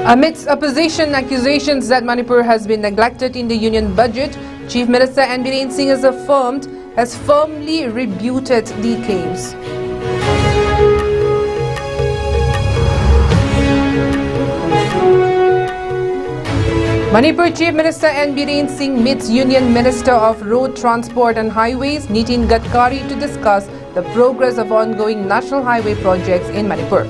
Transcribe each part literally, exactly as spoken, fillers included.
Amidst opposition accusations that Manipur has been neglected in the union budget, Chief Minister N Biren Singh has affirmed, has firmly rebutted the claims. Manipur Chief Minister N Biren Singh meets Union Minister of Road Transport and Highways Nitin Gadkari to discuss the progress of ongoing national highway projects in Manipur.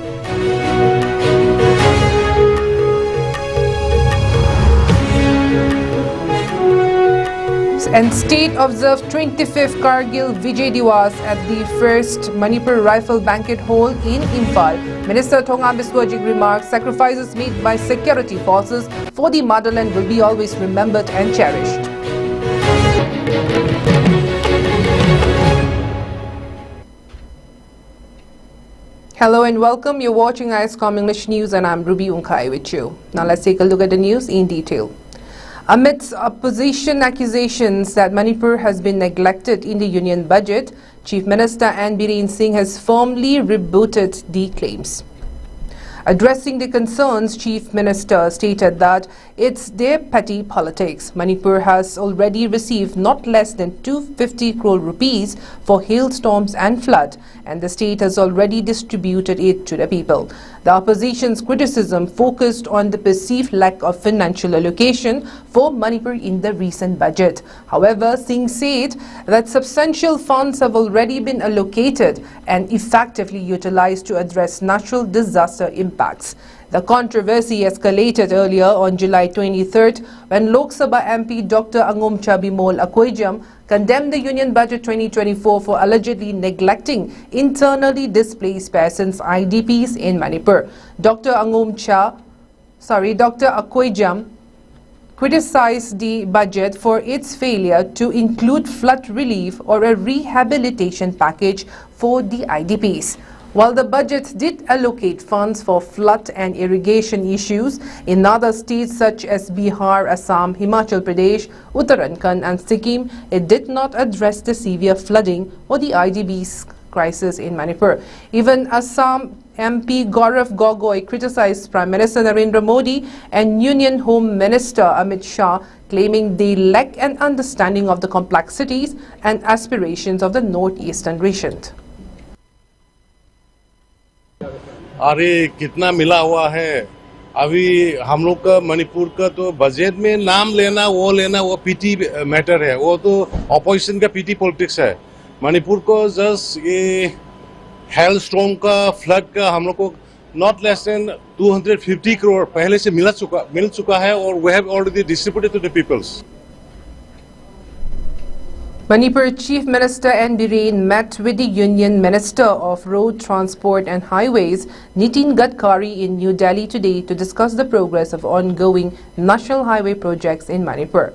And state observed twenty-fifth Kargil Vijay Diwas at the first Manipur Rifle Banquet Hall in Imphal. Minister Thongam Biswajit remarked, sacrifices made by security forces for the motherland will be always remembered and cherished. Hello and welcome. You're watching ISCOM English News and I'm Ruby Unkhai with you. Now let's take a look at the news in detail. Amidst opposition accusations that Manipur has been neglected in the union budget, Chief Minister N Biren Singh has firmly rebutted the claims. Addressing the concerns, Chief Minister stated that it's their petty politics. Manipur has already received not less than two fifty crore rupees for hailstorms and flood, and the state has already distributed it to the people. The opposition's criticism focused on the perceived lack of financial allocation for Manipur in the recent budget. However, Singh said that substantial funds have already been allocated and effectively utilized to address natural disaster impacts. The controversy escalated earlier on July twenty-third when Lok Sabha M P Doctor Angomcha Bimol Akoijam condemned the Union Budget twenty twenty-four for allegedly neglecting internally displaced persons, I D Ps, in Manipur. Doctor Angomcha, sorry, Doctor Akoijam criticized the budget for its failure to include flood relief or a rehabilitation package for the I D Ps. While the budget did allocate funds for flood and irrigation issues in other states such as Bihar, Assam, Himachal Pradesh, Uttarakhand, and Sikkim, it did not address the severe flooding or the I D Ps' crisis in Manipur. Even Assam M P Gaurav Gogoi criticized Prime Minister Narendra Modi and Union Home Minister Amit Shah, claiming they lack an understanding of the complexities and aspirations of the northeastern region. अरे, कितना मिला हुआ है। अभी हम लोग का मणिपुर का तो बजट में नाम लेना, वो लेना, वो पीटी मैटर है। वो तो अपोजिशन का पीटी पॉलिटिक्स है। मणिपुर को जस्ट ये हेल स्टॉर्म का, फ्लड का हम लोग को not less than two hundred fifty crore पहले से मिला चुका मिल चुका है, और we have already distributed to the peoples. Manipur Chief Minister N Biren met with the Union Minister of Road Transport and Highways, Nitin Gadkari, in New Delhi today to discuss the progress of ongoing national highway projects in Manipur.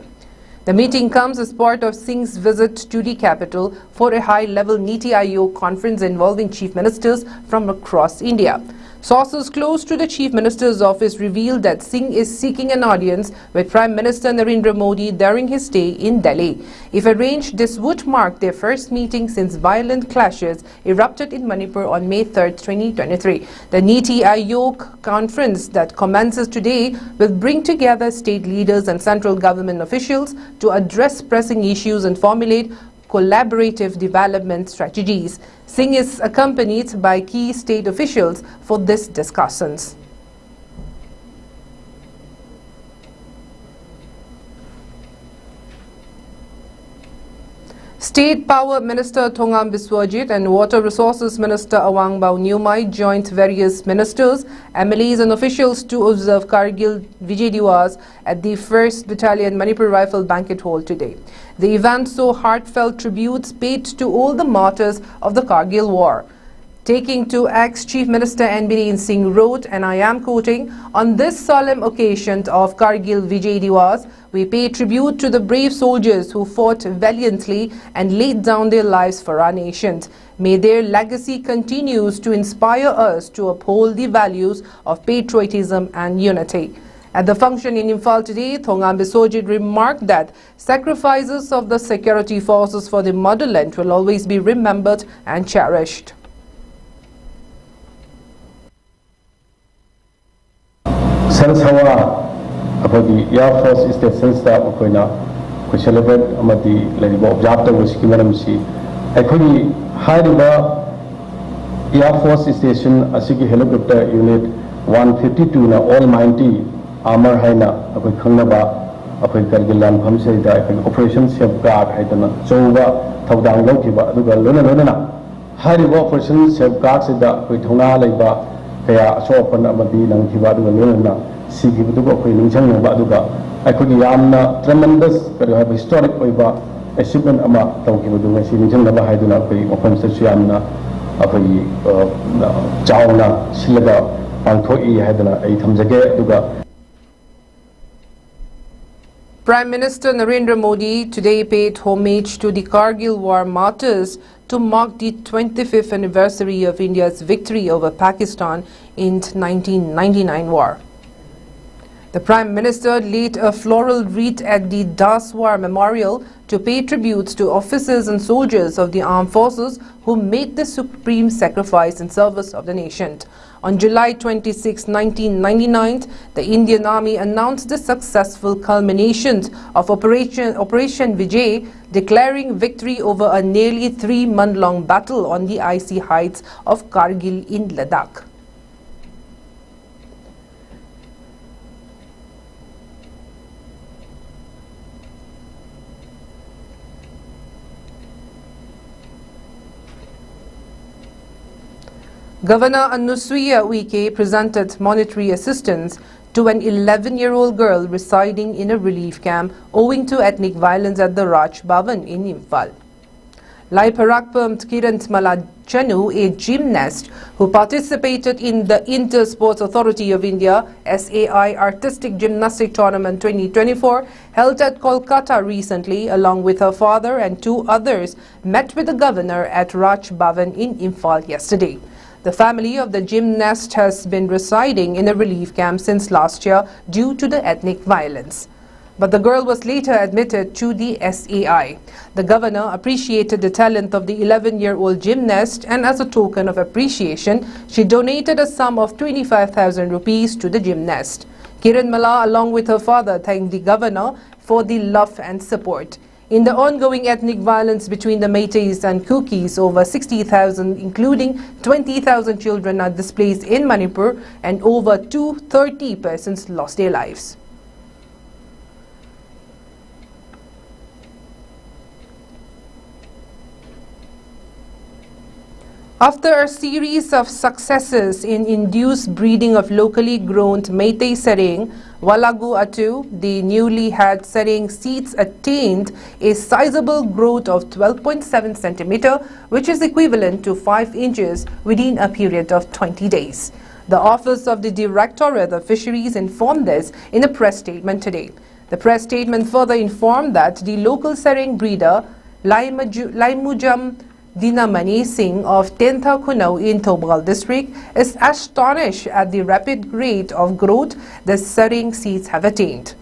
The meeting comes as part of Singh's visit to the capital for a high-level NITI Aayog conference involving chief ministers from across India. Sources close to the Chief Minister's office revealed that Singh is seeking an audience with Prime Minister Narendra Modi during his stay in Delhi. If arranged, this would mark their first meeting since violent clashes erupted in Manipur on May third, twenty twenty-three. The NITI Aayog conference that commences today will bring together state leaders and central government officials to address pressing issues and formulate collaborative development strategies. Singh is accompanied by key state officials for these discussions. State Power Minister Thongam Biswajit and Water Resources Minister Awangbau Newmai joined various ministers, M L As and officials to observe Kargil Vijay Diwas at the first Battalion Manipur Rifle Banquet Hall today. The event saw heartfelt tributes paid to all the martyrs of the Kargil War. Taking to X, Chief Minister N Biren Singh wrote, and I am quoting, "On this solemn occasion of Kargil Vijay Diwas, we pay tribute to the brave soldiers who fought valiantly and laid down their lives for our nation. May their legacy continues to inspire us to uphold the values of patriotism and unity." At the function in Imphal today, Thongam Biswajit remarked that sacrifices of the security forces for the motherland will always be remembered and cherished. ꯁꯟ ꯁꯋꯥ ꯑꯩꯈꯣꯏꯒꯤ year force ꯁ꯭ꯇꯦꯁꯟꯁꯇ ꯃꯈꯣꯏꯅ ꯑꯩꯈꯣꯏ celebrate ꯑꯃꯗꯤ ꯂꯩꯔꯤꯕ ꯑꯣꯕꯖꯥꯔꯕ ꯇꯧꯕꯁꯤꯒꯤ ꯃꯔꯝꯁꯤ ꯑꯩꯈꯣꯏꯒꯤ ꯍꯥꯏꯔꯤꯕ air force station ꯑꯁꯤꯒꯤ helicopter unit one fifty ꯇꯨꯅ ꯑꯣꯜ ꯃꯥꯏꯟꯇꯤ ꯑꯥꯔꯃꯔ ꯍꯥꯏꯅ ꯑꯩꯈꯣꯏ ꯈꯪꯅꯕ ꯑꯩꯈꯣꯏ ꯀꯔꯒꯤꯜ ꯂꯥꯟꯐꯝꯁꯤꯗ ꯑꯩꯈꯣꯏꯒꯤ ꯑꯣꯄꯔꯦꯁꯟ ꯁꯦꯐ ꯒꯥꯔꯗ ꯍꯥꯏꯗꯅ ꯑꯆꯧꯕ ꯊꯧꯗꯥꯡ ꯂꯧꯈꯤꯕ ꯑꯗꯨꯒ ꯂꯣꯏꯅ ꯂꯣꯏꯅꯅ ꯍꯥꯏꯔꯤꯕ ꯑꯣꯄꯔꯦꯁꯟ ꯁꯦꯐ ꯒꯥꯔꯗꯁꯤꯗ ꯑꯩꯈꯣꯏ ꯊꯧꯅꯥ ꯂꯩꯕ ꯀꯌꯥ ꯑꯁꯣꯛ ꯑꯄꯟ ꯑꯃꯗꯤ ꯅꯪꯈꯤꯕ ꯑꯗꯨꯒ ꯂꯣꯏꯅꯅ ꯁꯤꯈꯤꯕꯗꯨꯒ ꯑꯩꯈꯣꯏ ꯅꯤꯡꯁꯤꯡꯅꯕ ꯑꯗꯨꯒ ꯑꯩꯈꯣꯏꯒꯤ ꯌꯥꯝꯅ ꯇ꯭ꯔꯦꯃꯦꯟꯗꯁ ꯀꯔꯤ ꯍꯥꯏꯕ ꯍꯤꯁꯇꯣꯔꯤꯛ ꯑꯣꯏꯕ ꯑꯦꯆꯤꯞꯃꯦꯟ ꯑꯃ ꯇꯧꯈꯤꯕꯗꯨ ꯉꯁꯤ ꯅꯤꯡꯁꯤꯡꯅꯕ ꯍꯥꯏꯗꯨꯅ ꯑꯩꯈꯣꯏ ꯃꯐꯝꯁꯤꯗꯁꯨ ꯌꯥꯝꯅ ꯑꯩꯈꯣꯏꯒꯤ ꯆꯥꯎꯅ ꯁꯤꯜꯂꯒ ꯄꯥꯡꯊꯣꯛꯏ ꯍꯥꯏꯗꯅ ꯑꯩ ꯊꯝꯖꯒꯦ꯫ ꯑꯗꯨꯒ Prime Minister Narendra Modi today paid homage to the Kargil War martyrs to mark the twenty-fifth anniversary of India's victory over Pakistan in nineteen ninety-nine war. The Prime Minister laid a floral wreath at the Daswar Memorial to pay tributes to officers and soldiers of the armed forces who made the supreme sacrifice in service of the nation. On July twenty-sixth, nineteen ninety-nine, the Indian Army announced the successful culminations of Operation, Operation Vijay, declaring victory over a nearly three-month-long battle on the icy heights of Kargil in Ladakh. Governor Anusuiya Uike presented monetary assistance to an eleven-year-old girl residing in a relief camp owing to ethnic violence at the Raj Bhavan in Imphal. Laipharakpam Kiranthmala Chanu, a gymnast who participated in the Inter Sports Authority of India, S A I, Artistic Gymnastic Tournament twenty twenty-four, held at Kolkata recently, along with her father and two others, met with the governor at Raj Bhavan in Imphal yesterday. The family of the gymnast has been residing in a relief camp since last year due to the ethnic violence. But the girl was later admitted to the S A I. The governor appreciated the talent of the eleven-year-old gymnast, and as a token of appreciation, she donated a sum of twenty-five thousand rupees to the gymnast. Kiran Malla, along with her father, thanked the governor for the love and support. In the ongoing ethnic violence between the Meiteis and Kukis, over sixty thousand, including twenty thousand children, are displaced in Manipur and over two thirty persons lost their lives. After a series of successes in induced breeding of locally grown Meitei Sereng, Walagu Atu, the newly hatched Sereng seeds attained a sizable growth of twelve point seven centimeter, which is equivalent to five inches within a period of twenty days. The office of the Directorate of Fisheries informed this in a press statement today. The press statement further informed that the local Sereng breeder, Laimaju- Laimujam Dinamani Singh of Tentha Khunau in Thoubal district, is astonished at the rapid rate of growth the Sereng seeds have attained.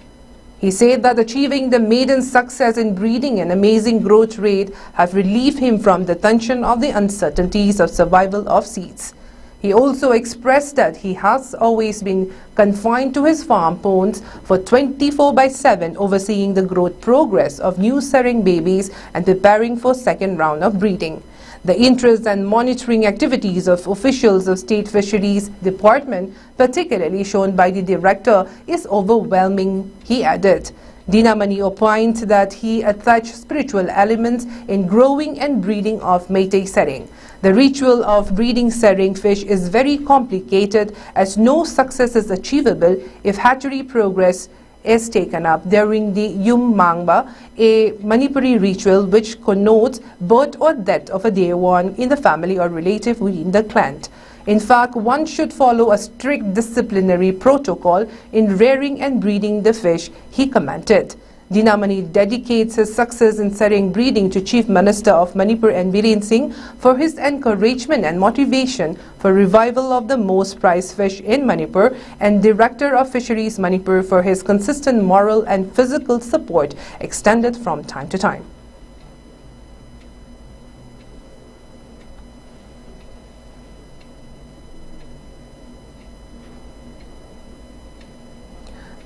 He said that achieving the maiden success in breeding and amazing growth rate have relieved him from the tension of the uncertainties of survival of seeds. He also expressed that he has always been confined to his farm ponds for twenty-four by seven, overseeing the growth progress of new Sereng babies and preparing for second round of breeding. The interest and monitoring activities of officials of State Fisheries Department, particularly shown by the director, is overwhelming, he added. Dinamani opined that he attached spiritual elements in growing and breeding of Meitei Sereng. The ritual of breeding Sereng fish is very complicated, as no success is achievable if hatchery progress is taken up during the Yum Mangba, a Manipuri ritual which connotes birth or death of a dear one in the family or relative within the clan. In fact, one should follow a strict disciplinary protocol in rearing and breeding the fish, he commented. Dinamani dedicates his success in Sereng breeding to Chief Minister of Manipur N Biren Singh for his encouragement and motivation for revival of the most prized fish in Manipur and Director of Fisheries Manipur for his consistent moral and physical support extended from time to time.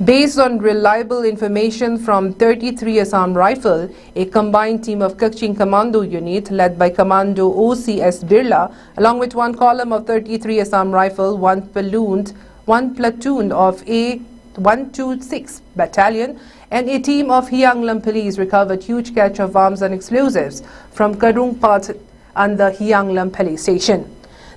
Based on reliable information from thirty-three Assam Rifle, a combined team of Kakching Commando Unit led by Commando O C S Birla, along with one column of thirty-three Assam Rifle, one platoon, one platoon of A one two six Battalion, and a team of Hianglam Police recovered huge catch of arms and explosives from Karung Path under Hianglam Police Station.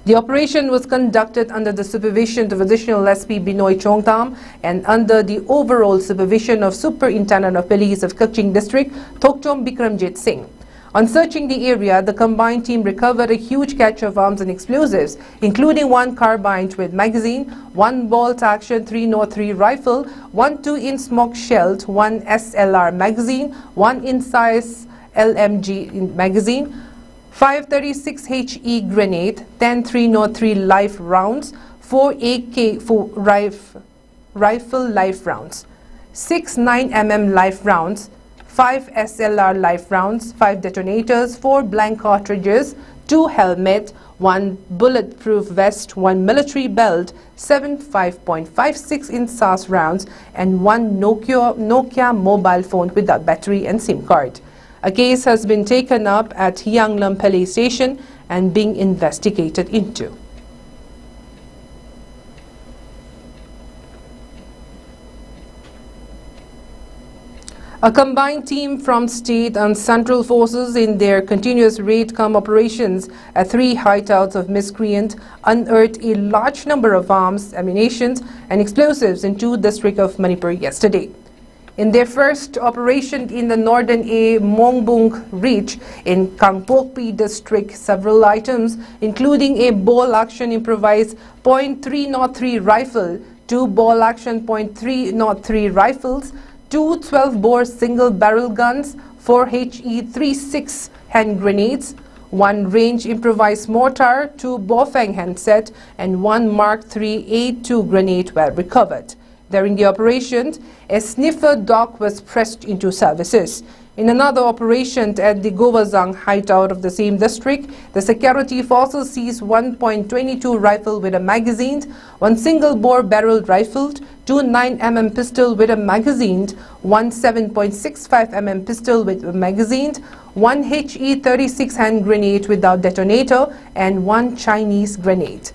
The operation was conducted under the supervision of Additional S P Binoy Chongtam and under the overall supervision of Superintendent of Police of Kakching District, Thokchom Bikramjit Singh. On searching the area, the combined team recovered a huge catch of arms and explosives, including one carbine with magazine, one bolt action three oh three rifle, one two-inch smoke shell, one S L R magazine, one inch size L M G magazine, five thirty-six H E grenade, ten three oh three live rounds, four A K four rif-, rifle live rounds, six nine M M live rounds, five S L R live rounds, five detonators, four blank cartridges, two helmet, one bulletproof vest, one military belt, seven five point five six inch S A R S rounds, and one Nokia, Nokia mobile phone without battery and SIM card. A case has been taken up at Hianglam Police Station and being investigated into. A combined team from state and central forces in their continuous raid cum operations at three hideouts of miscreant unearthed a large number of arms, ammunitions and explosives in two districts of Manipur yesterday. In their first operation in the northern A Mongbung region in Kangpokpi district, several items, including a bolt action improvised point three oh three rifle, two bolt action point three oh three rifles, two twelve-bore single-barrel guns, four H E thirty-six hand grenades, one range improvised mortar, two Baofeng handset, and one Mark three A two grenade were recovered. During the operation, a sniffer dog was pressed into services. In another operation at the Govazang hideout of the same district, the security forces seized one point twenty-two rifle with a magazine, one single-bore barrel rifle, two nine M M pistol with a magazine, one seven point six five M M pistol with a magazine, one H E thirty-six hand grenade without detonator, and one Chinese grenade.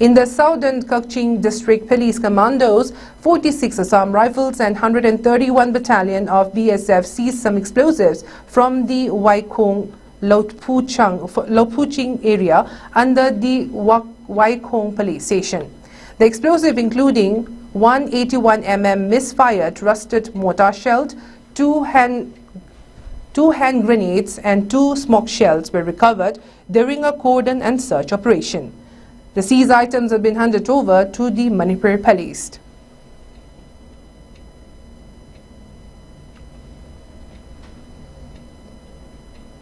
In the southern Kakching district, police commandos, forty-six Assam Rifles and hundred and thirty-one Battalion of B S F seized some explosives from the Waikhong Lotpuchang, Lotpuching area under the Wa-, Waikhong police station. The explosive including one eighty-one M M misfired rusted mortar shell, two hand, two hand grenades and two smoke shells were recovered during a cordon and search operation. The seized items have been handed over to the Manipur police.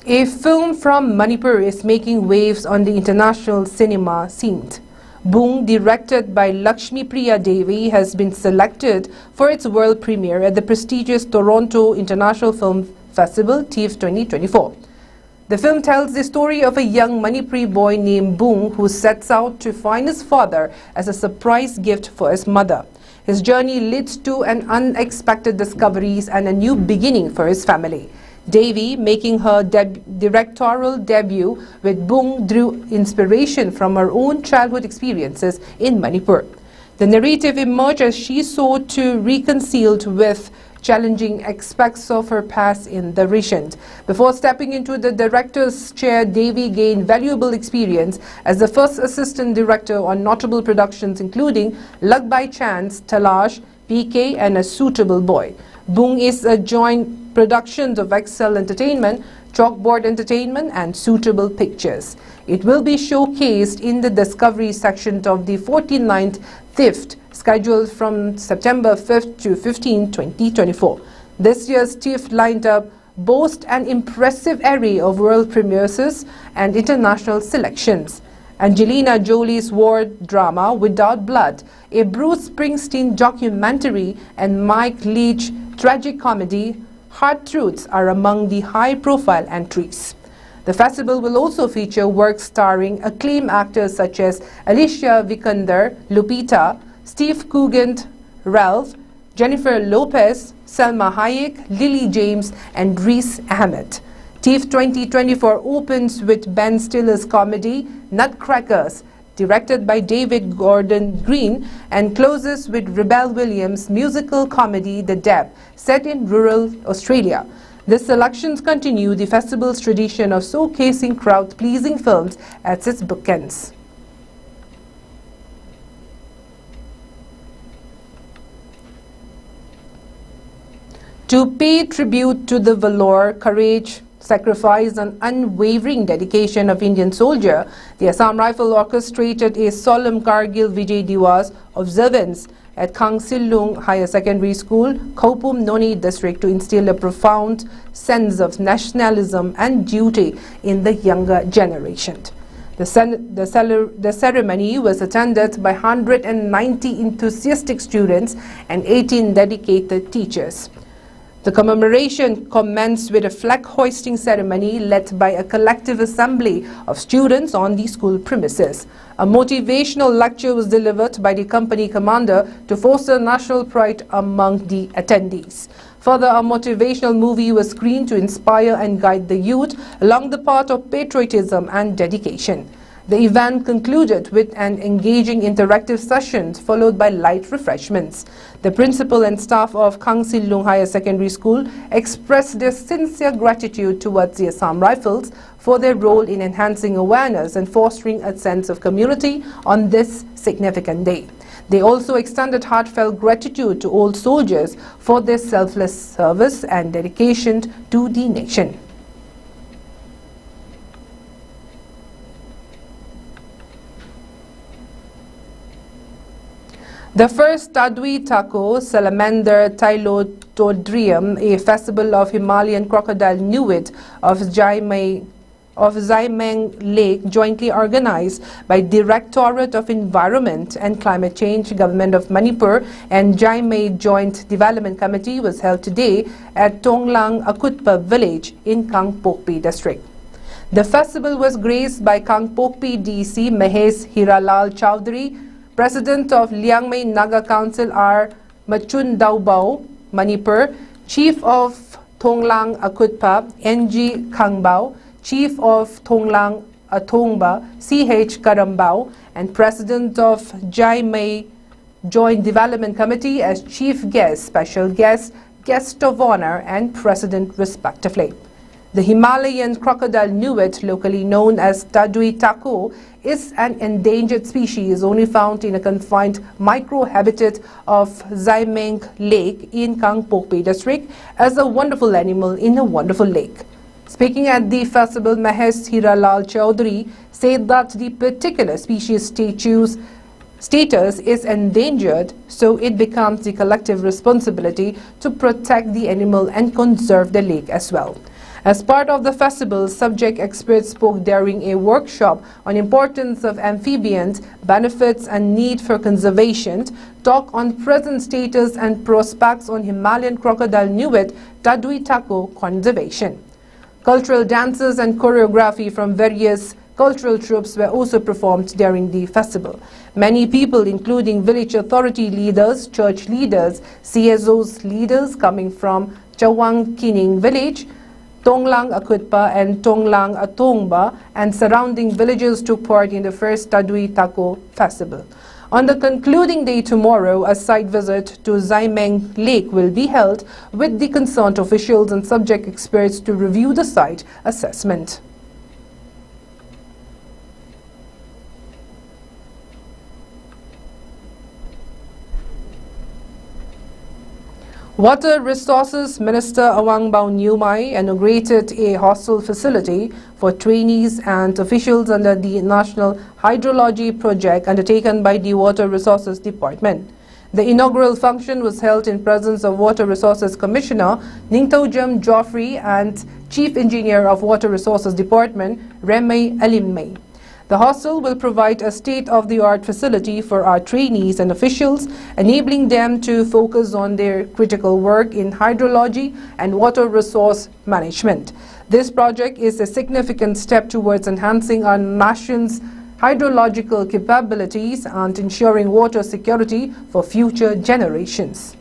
A film from Manipur is making waves on the international cinema scene. Bung, directed by Lakshmi Priya Devi, has been selected for its world premiere at the prestigious Toronto International Film Festival, TIFF twenty twenty-four. The film tells the story of a young Manipuri boy named Bung who sets out to find his father as a surprise gift for his mother. His journey leads to an unexpected discoveries and a new beginning for his family. Devi, making her deb-, directorial debut with Bung, drew inspiration from her own childhood experiences in Manipur. The narrative emerged as she sought to reconcile with challenging aspects of her past in the region. Before stepping into the director's chair, Devi gained valuable experience as the first assistant director on notable productions including Luck by Chance, Talash, P K, and A Suitable Boy. Bung is a joint production of Excel Entertainment, Chalkboard Entertainment, and Suitable Pictures. It will be showcased in the Discovery section of the forty-ninth TIFF scheduled from September fifth to fifteenth, twenty twenty-four. This year's TIFF lined up boast an impressive array of world premieres and international selections. Angelina Jolie's war drama Without Blood, a Bruce Springsteen documentary, and Mike Leach tragic comedy Hard Truths are among the high-profile entries. The festival will also feature works starring acclaimed actors such as Alicia Vikander, Lupita, Steve Coogan, Ralph, Jennifer Lopez, Salma Hayek, Lily James, and Riz Ahmed. TIFF twenty twenty-four opens with Ben Stiller's comedy Nutcrackers, directed by David Gordon Green, and closes with Rebel Williams' musical comedy The Deb, set in rural Australia. These selections continue the festival's tradition of showcasing crowd-pleasing films at its bookends. To pay tribute to the valor, courage, sacrifice, and unwavering dedication of Indian soldier, the Assam Rifle orchestrated a solemn Kargil Vijay Diwas observance at Khangsilung Higher Secondary School, Khoupum, Noney District, to instill a profound sense of nationalism and duty in the younger generation. The, cen- the, cele- the ceremony was attended by one hundred ninety enthusiastic students and eighteen dedicated teachers. The commemoration commenced with a flag hoisting ceremony led by a collective assembly of students on the school premises. A motivational lecture was delivered by the company commander to foster national pride among the attendees. Further, a motivational movie was screened to inspire and guide the youth along the path of patriotism and dedication. The event concluded with an engaging interactive session followed by light refreshments. The principal and staff of Khangsilung Higher Secondary School expressed their sincere gratitude towards the Assam Rifles for their role in enhancing awareness and fostering a sense of community on this significant day. They also extended heartfelt gratitude to old soldiers for their selfless service and dedication to the nation. The first Tadui Tako, Salamander tylodendron, a festival of Himalayan crocodile nuid of Jaimei of Zaimeng Lake, jointly organized by Directorate of Environment and Climate Change, Government of Manipur and Jaimei Joint Development Committee, was held today at Tonglang Akutpa village in Kangpokpi district. The festival was graced by Kangpokpi D C Mahesh Hiralal Chowdhury, President of Liangmai Naga Council R Machun Daobao, Manipur, Chief of Thonglang Akutpa N G Khangbao, Chief of Thonglang Athongba C H Karambao, and President of Jaimei Joint Development Committee as Chief Guest, Special Guest, Guest of Honor, and President, respectively. The Himalayan crocodile nuid, locally known as Tadui Tako, is an endangered species only found in a confined microhabitat of Zaimeng Lake in Kangpokpi district as a wonderful animal in a wonderful lake. Speaking at the festival, Mahesh Hiralal Chowdhury said that the particular species statues status is endangered, so it becomes the collective responsibility to protect the animal and conserve the lake as well. As part of the festival, subject experts spoke during a workshop on importance of amphibians, benefits and need for conservation, talk on present status and prospects on Himalayan crocodile nuid Tadui Tako conservation. Cultural dances and choreography from various cultural troupes were also performed during the festival. Many people, including village authority leaders, church leaders, C S Os leaders coming from Chawang Kining village, Tonglang Akutpa and Tonglang Atongba and surrounding villages took part in the first Tadui Tako festival. On the concluding day tomorrow, a site visit to Zaimeng Lake will be held with the concerned officials and subject experts to review the site assessment. Water Resources Minister Awangbau Newmai inaugurated a hostel facility for trainees and officials under the National Hydrology Project undertaken by the Water Resources Department. The inaugural function was held in presence of Water Resources Commissioner Ningtoujam Geoffrey and Chief Engineer of Water Resources Department, Remei Alimei. The hostel will provide a state-of-the-art facility for our trainees and officials, enabling them to focus on their critical work in hydrology and water resource management. This project is a significant step towards enhancing our nation's hydrological capabilities and ensuring water security for future generations.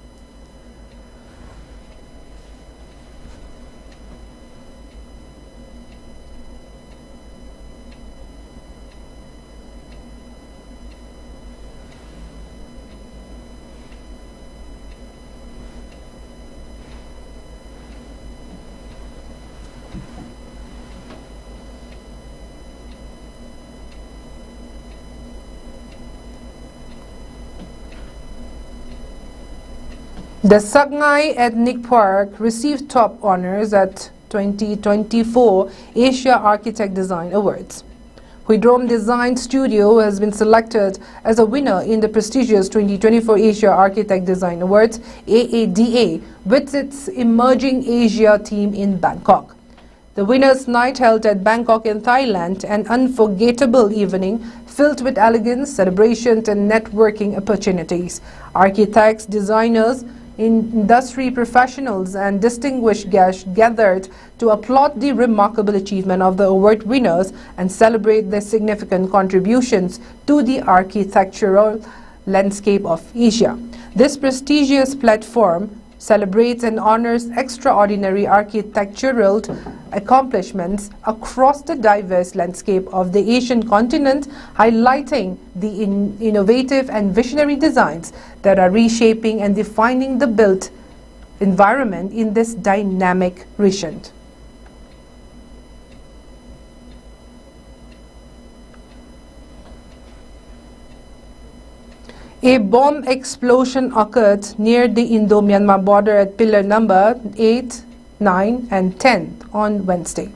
The Sakngai Ethnic Park received top honors at twenty twenty-four Asia Architect Design Awards. Huidrom Design Studio has been selected as a winner in the prestigious twenty twenty-four Asia Architect Design Awards, A A D A, with its Emerging Asia theme in Bangkok. The winners' night held at Bangkok in Thailand, an unforgettable evening filled with elegance, celebrations, and networking opportunities. Architects, designers, in-, industry professionals, and distinguished guests gathered to applaud the remarkable achievement of the award winners and celebrate their significant contributions to the architectural landscape of Asia. This prestigious platform celebrates and honors extraordinary architectural accomplishments across the diverse landscape of the Asian continent, highlighting the in-, innovative and visionary designs that are reshaping and defining the built environment in this dynamic region. A bomb explosion occurred near the Indo-Myanmar border at pillar number eight, nine, and ten on Wednesday.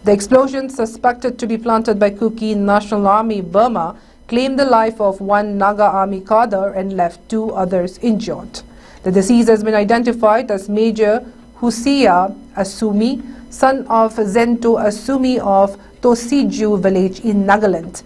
The explosion, suspected to be planted by Kuki National Army Burma, claimed the life of one Naga Army cadre and left two others injured. The deceased has been identified as Major Husia Asumi, son of Zento Asumi of Tosiju village in Nagaland.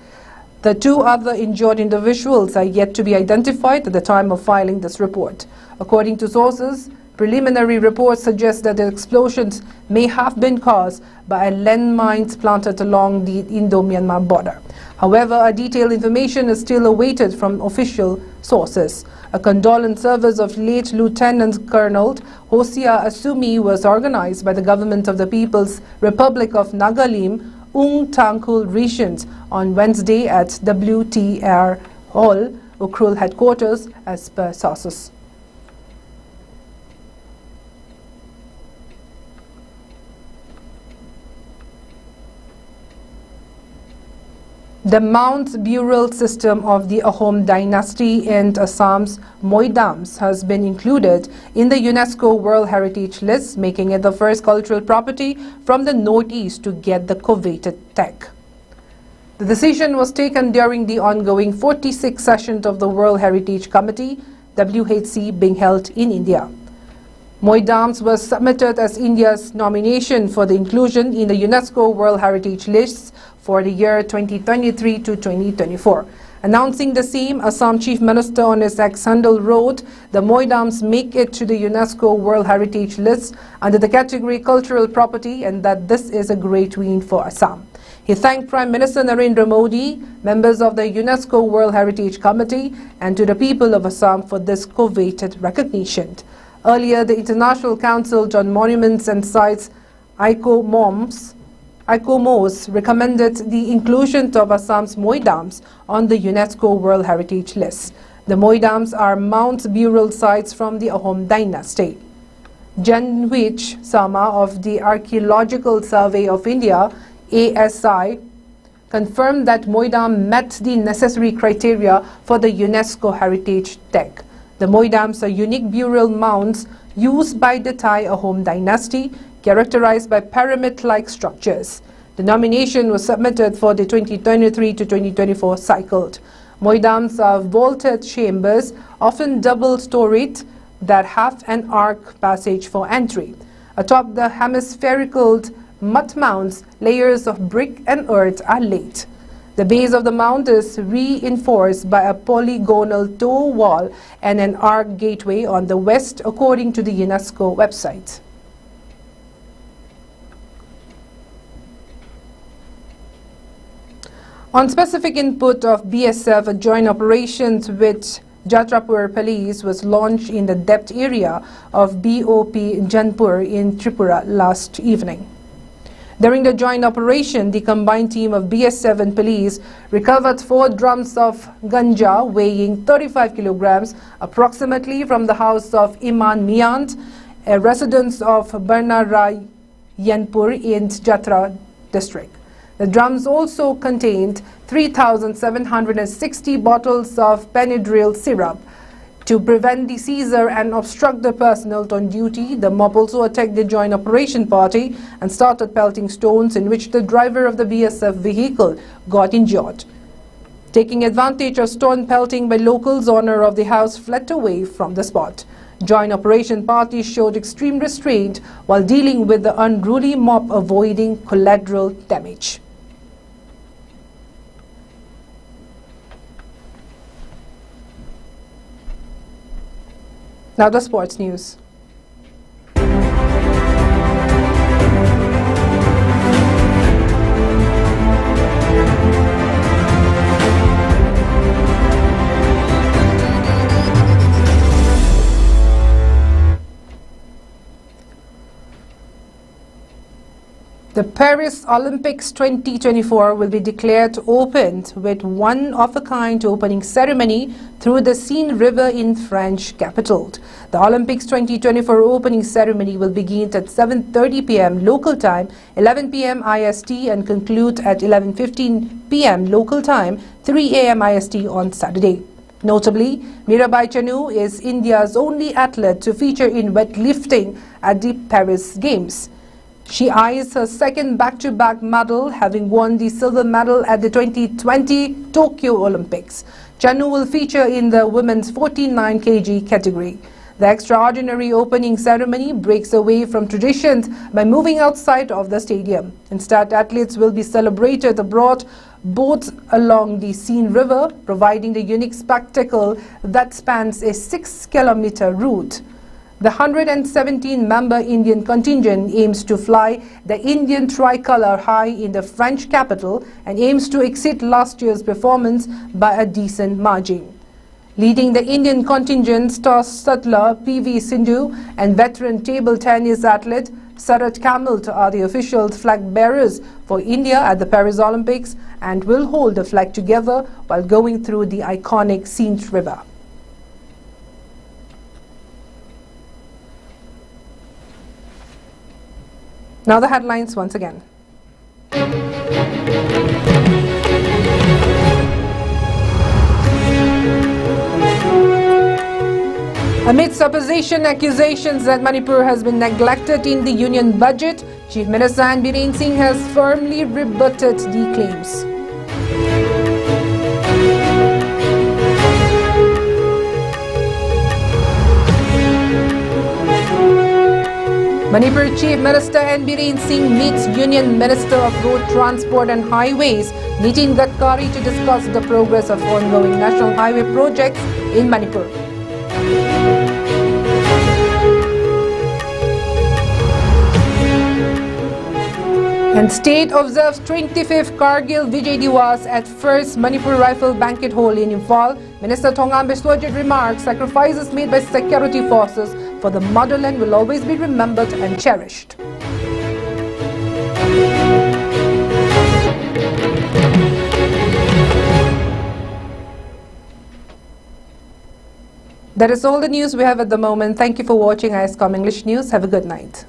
The two other injured individuals are yet to be identified at the time of filing this report. According to sources, preliminary reports suggest that the explosions may have been caused by a landmines planted along the Indo-Myanmar border. However, a detailed information is still awaited from official sources. A condolence service of late Lieutenant Colonel Hosia Asumi was organized by the government of the People's Republic of Nagalim, Ung Tangkhul regions on Wednesday at W T R Hall, Ukhrul headquarters, as per sources. The Mount Bural system of the Ahom dynasty and Assam's Moidams has been included in the UNESCO World Heritage List, making it the first cultural property from the Northeast to get the coveted tag. The decision was taken during the ongoing forty-sixth session of the World Heritage Committee, W H C, being held in India. Moidams was submitted as India's nomination for the inclusion in the UNESCO World Heritage List for the year twenty twenty-three to twenty twenty-four. Announcing the same, Assam Chief Minister on his X handle wrote, "The Moidams make it to the UNESCO World Heritage List under the category Cultural Property, and that this is a great win for Assam." He thanked Prime Minister Narendra Modi, members of the UNESCO World Heritage Committee, and to the people of Assam for this coveted recognition. Earlier, the International Council on Monuments and Sites, ICOMOS, ICOMOS, recommended the inclusion of Assam's Moidams on the UNESCO World Heritage List. The Moidams are Mount Bural sites from the Ahom dynasty. Janwich Sama of the Archaeological Survey of India, A S I, confirmed that Moidam met the necessary criteria for the UNESCO heritage tag. The Moidams are unique burial mounds used by the Thai Ahom dynasty, characterized by pyramid-like structures. The nomination was submitted for the twenty twenty-three to twenty twenty-four cycle. Moidams are vaulted chambers, often double-storied, that have an arch passage for entry. Atop the hemispherical mud mounds, layers of brick and earth are laid. The base of the mount is reinforced by a polygonal toe wall and an arch gateway on the west, according to the UNESCO website. On specific input of B S F, a joint operations with Jatrapur police was launched in the depth area of B O P Janpur in Tripura last evening. During the joint operation, the combined team of B S F and police recovered four drums of ganja weighing thirty-five kilograms approximately from the house of Iman Miant, a residence of Barna Rai Yanpur in Jatra district. The drums also contained three thousand seven hundred sixty bottles of Benadryl syrup. To prevent the seizure and obstruct the personnel on duty, the mob also attacked the joint operation party and started pelting stones, in which the driver of the B S F vehicle got injured. Taking advantage of stone pelting by locals, owner of the house fled away from the spot. Joint operation party showed extreme restraint while dealing with the unruly mob, avoiding collateral damage. Now the sports news. The Paris Olympics twenty twenty-four will be declared open with one-of-a-kind opening ceremony through the Seine River in French capital. The Olympics twenty twenty-four opening ceremony will begin at seven thirty p m local time, eleven p m I S T, and conclude at eleven fifteen p m local time, three a m I S T on Saturday. Notably, Mirabai Chanu is India's only athlete to feature in weightlifting at the Paris Games. She eyes her second back-to-back medal, having won the silver medal at the twenty twenty Tokyo Olympics. Chanu will feature in the women's forty-nine k g category. The extraordinary opening ceremony breaks away from traditions by moving outside of the stadium. Instead, athletes will be celebrated abroad boats along the Seine River, providing the unique spectacle that spans a six-kilometer route. The hundred and seventeen member Indian contingent aims to fly the Indian tricolor high in the French capital and aims to exceed last year's performance by a decent margin. Leading the Indian contingent, star scuttler P V Sindhu and veteran table tennis athlete Sarat Khamult are the official flag bearers for India at the Paris Olympics and will hold the flag together while going through the iconic Seine River. Now the headlines once again. Amid supposition accusations that Manipur has been neglected in the union budget, Chief Minister N Biren Singh has firmly rebutted the claims. Manipur Chief Minister N Biren Singh meets Union Minister of Road Transport and Highways, Nitin Gadkari, to discuss the progress of ongoing national highway projects in Manipur. And state observes twenty-fifth Kargil Vijay Diwas at First Manipur Rifle Banquet Hall in Imphal. Minister Thongam Biswajit remarks sacrifices made by security forces for the motherland will always be remembered and cherished. That is all the news we have at the moment. Thank you for watching ISCOM English News. Have a good night.